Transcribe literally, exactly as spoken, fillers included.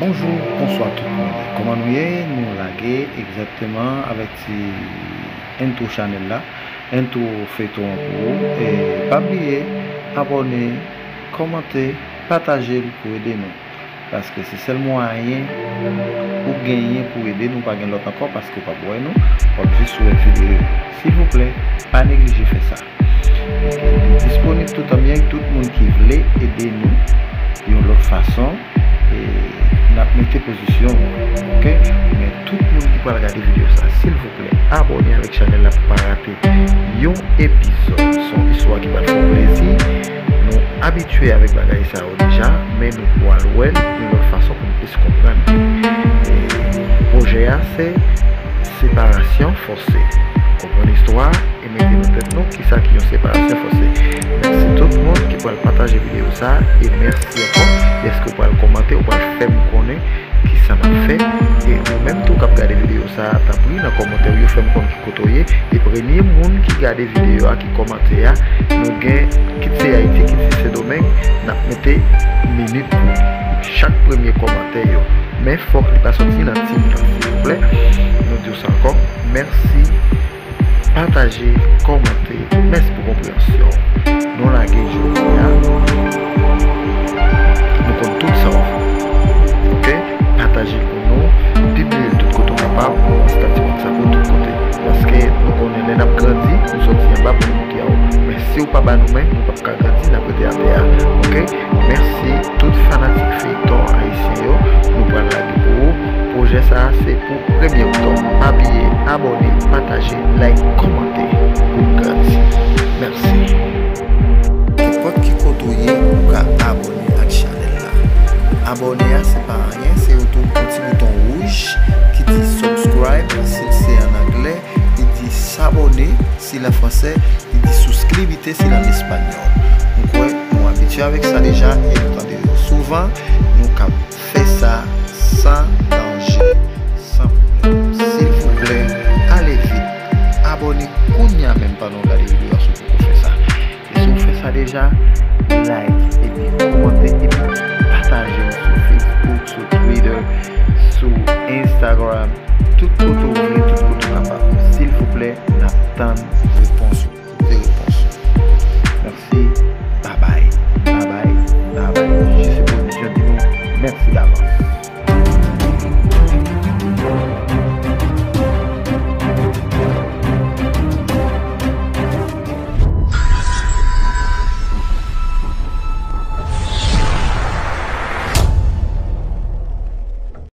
Bonjou, bonswa tout moun. Kòman nou ye? Nou lage egzakteman avèk ti intro chanèl la, intro feyton an pou ou. E pa bliye abòne, kòmante, pataje l pou ede nou. Paske se sèl mwayen ou genyen pou ede nou, pa gen lòt ankò, paske w p ap wè nou, w ap jis wè videyo. Silvouplè, pa neglije fè sa. Li disponib toutanbyen, tout moun ki vle ede nou yon lòt fason, e n ap mete pozisyon nou, oke? Men tout moun ki pral gade videyo sa, silvouplè, abòne avèk chanèl la pou pa rate yon epizòd. Se yon istwa ki pral fè w plezi. Nou abitye avèk bagay sa yo deja, men nou pral wè l yon lòt fason pou nou plis konprann. E pwojè a se separasyon fòse. Konprann istwa a e mete nan tèt nou kisa ki yon separasyon fòse. Mèsi tout moun ki pral pataje videyo sa e mèsi ankò dèske w pral kòmante, w pral fè m konnen kisa m ap fè. E ou menm tou k ap gade videyo sa, tanpri nan kòmantè w yo fè m konn ki kote w ye. E premye moun ki gade videyo a, ki kòmante a, nou gen, kit se Ayiti, kit se Sendomeng, n ap mete minit pou li. Chak premye kòmantè yo. Men fòk li pa soti nan tim nan, silvouplè. Nou di w sa ankò. Mèsi. Pataje, kòmante. Mèsi pou konpreyansyon. Nou lage jodi a. Nou konn tout sa w vle. Oke? Pataje l pou nou. Pibliye l tout kote w kapab. Estati WhatsApp ou tout kote. Paske nou konnen lè n ap grandi, nou soti anba pou nou monte anwo. Men si w pa ba nou men, nou p ap ka grandi, n ap rete atè a. Oke? Mèsi tout fanatik feyton ayisyen yo. Nou pral lage pou ou. Pwojè sa a se pou premye oktòb. Pa bliye abòne, pataje, like, kòmante pou n grandi. Mèsi. Nenpòt ki kote w ye, ou ka abòne ak chanèl la. Abòne a, se pa anyen, se yon tou, yon ti bouton wouj ki di subscribe, si l se an anglè, li di s'abonner, si l an fransè, li di suscribirte, si l an espanyòl. M kwè nou abitye avèk sa deja e nou tande yo souvan. Nou ka fè sa san danje, san pwoblèm. Silvouplè, ale vit, abòne kounye a menm pandan w gade videyo a si w poko fè sa. E si w fè sa deja, like, epi kòmante, epi pataje l sou Facebook, sou Twitter, sou Instagram, tout kote w vle, tout kote w kapab. Silvouplè, n ap tann repons ou.